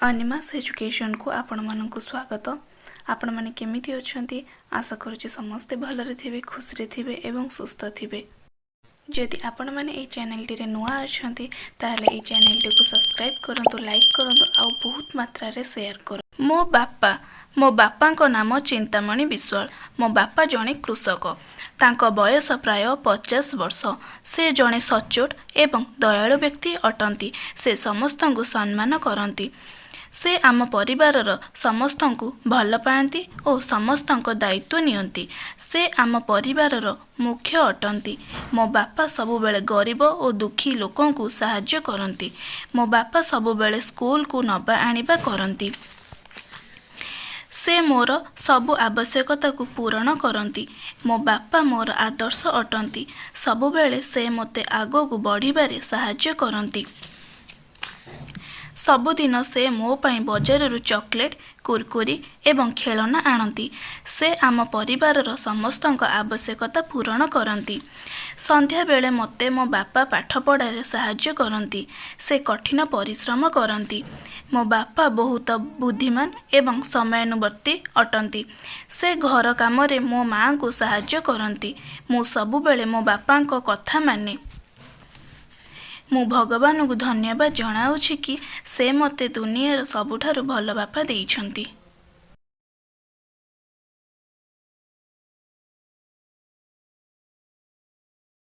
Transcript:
ଅନିମାସ୍ ଏଜୁକେସନ୍କୁ ଆପଣମାନଙ୍କୁ ସ୍ୱାଗତ। ଆପଣମାନେ କେମିତି ଅଛନ୍ତି? ଆଶା କରୁଛି ସମସ୍ତେ ଭଲରେ ଥିବେ, ଖୁସିରେ ଥିବେ ଏବଂ ସୁସ୍ଥ ଥିବେ। ଯଦି ଆପଣମାନେ ଏଇ ଚ୍ୟାନେଲଟିରେ ନୂଆ ଅଛନ୍ତି, ତାହେଲେ ଏଇ ଚ୍ୟାନେଲଟିକୁ ସବସ୍କ୍ରାଇବ୍ କରନ୍ତୁ, ଲାଇକ୍ କରନ୍ତୁ ଆଉ ବହୁତ ମାତ୍ରାରେ ସେୟାର କରନ୍ତୁ। ମୋ ବାପା, ମୋ ବାପାଙ୍କ ନାମ ଚିନ୍ତାମଣି ବିଶ୍ୱାଳ। ମୋ ବାପା ଜଣେ କୃଷକ। ତାଙ୍କ ବୟସ ପ୍ରାୟ 50 ବର୍ଷ। ସେ ଜଣେ ସଚ୍ଚୋଟ ଏବଂ ଦୟାଳୁ ବ୍ୟକ୍ତି ଅଟନ୍ତି। ସେ ସମସ୍ତଙ୍କୁ ସମ୍ମାନ କରନ୍ତି। ସେ ଆମ ପରିବାରର ସମସ୍ତଙ୍କୁ ଭଲ ପାଆନ୍ତି ଓ ସମସ୍ତଙ୍କ ଦାୟିତ୍ୱ ନିଅନ୍ତି। ସେ ଆମ ପରିବାରର ମୁଖ୍ୟ ଅଟନ୍ତି। ମୋ ବାପା ସବୁବେଳେ ଗରିବ ଓ ଦୁଃଖୀ ଲୋକଙ୍କୁ ସାହାଯ୍ୟ କରନ୍ତି। ମୋ ବାପା ସବୁବେଳେ ସ୍କୁଲକୁ ନେବା ଆଣିବା କରନ୍ତି। ସେ ମୋର ସବୁ ଆବଶ୍ୟକତାକୁ ପୂରଣ କରନ୍ତି। ମୋ ବାପା ମୋର ଆଦର୍ଶ ଅଟନ୍ତି। ସବୁବେଳେ ସେ ମୋତେ ଆଗକୁ ବଢ଼ିବାରେ ସାହାଯ୍ୟ କରନ୍ତି। ସବୁଦିନ ସେ ମୋ ପାଇଁ ବଜାରରୁ ଚକୋଲେଟ୍, କୁରକୁରି ଏବଂ ଖେଳନା ଆଣନ୍ତି। ସେ ଆମ ପରିବାରର ସମସ୍ତଙ୍କ ଆବଶ୍ୟକତା ପୂରଣ କରନ୍ତି। ସନ୍ଧ୍ୟାବେଳେ ମୋତେ ମୋ ବାପା ପାଠପଢ଼ାରେ ସାହାଯ୍ୟ କରନ୍ତି। ସେ କଠିନ ପରିଶ୍ରମ କରନ୍ତି। ମୋ ବାପା ବହୁତ ବୁଦ୍ଧିମାନ ଏବଂ ସମୟାନୁବର୍ତ୍ତୀ ଅଟନ୍ତି। ସେ ଘର କାମରେ ମୋ ମାଆଙ୍କୁ ସାହାଯ୍ୟ କରନ୍ତି। ମୁଁ ସବୁବେଳେ ମୋ ବାପାଙ୍କ କଥା ମାନେ। ମୁଁ ଭଗବାନଙ୍କୁ ଧନ୍ୟବାଦ ଜଣାଉଛି କି ସେ ମୋତେ ଦୁନିଆର ସବୁଠାରୁ ଭଲ ବାପା ଦେଇଛନ୍ତି।